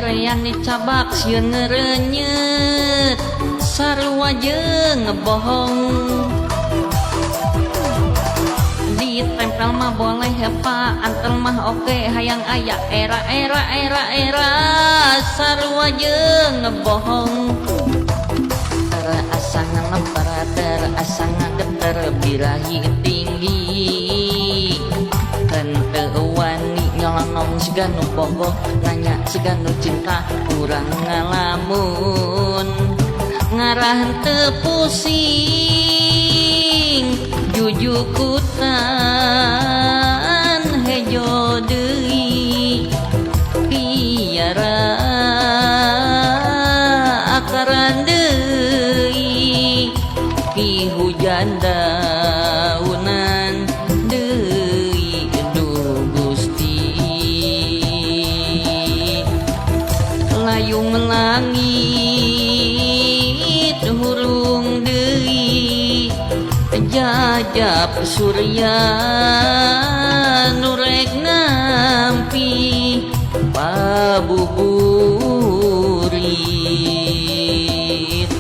Temerean dicabak sieun ngeureunyeut sarua jeung ngebohong. Ditempel mah boleh pak, antel mah oke, hayang aya era era era era sarua jeung ngebohong. Terasa ngelempar, terasa ngageter birahi tinggi. Henteu wani nyolonong siga nu bogoh, nanya siga nu cinta urang ngalamun. Ngarah teu pusing jujukutan hejo deui piara akaran deui ki hujan daunan deui duh Gusti. Layung langit hurung deui jajap surya nu rek nampi pabuburit.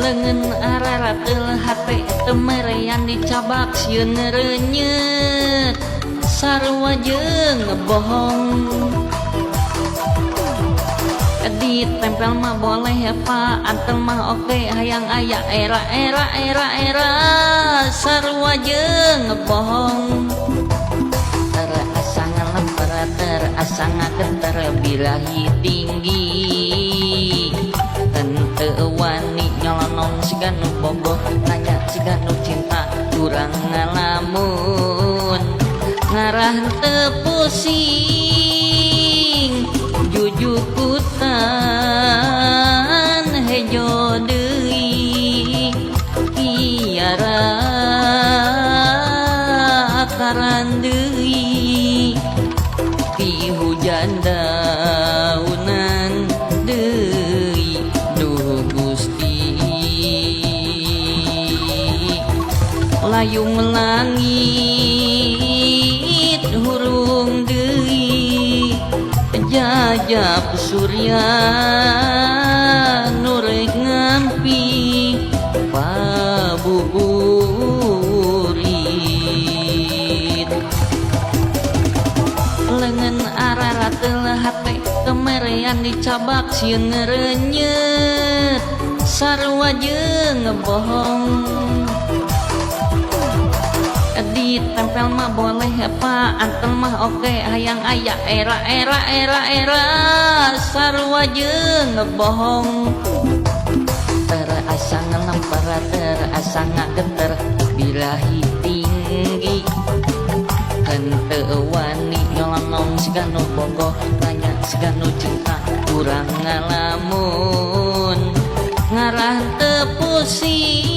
Leungeun ararateul hate temerean dicabak sieun ngeureunyeut sarua jeung ngebohong. Ditempel mah boleh pak, antel mah oke, hayang aya era era era era sarua jeung ngebohong. Terasa ngelempar, terasa ngageter birahi tinggi. Henteu wani nyolonong siga nu bogoh, nanya siga nu cinta urang ngalamun. Ngarah teu pusing jujukutan hejo deui piara akaran deui ti hujan daunan deui duh Gusti. Layung langit hurung deui jajap surya nu rek ngampi pabuburit. Leungeun ararateul hate temerean dicabak sieun ngeureunyeut sarua jeung ngebohong. Ditempel mah boleh pak, antel mah oke, hayang aya era era era era sarua jeung ngebohong. Terasa ngelempar, terasa ngageter birahi tinggi. Henteu wani nyolonong siga nu bogoh, nanya siga nu cinta urang ngalamun. Ngarah teu pusing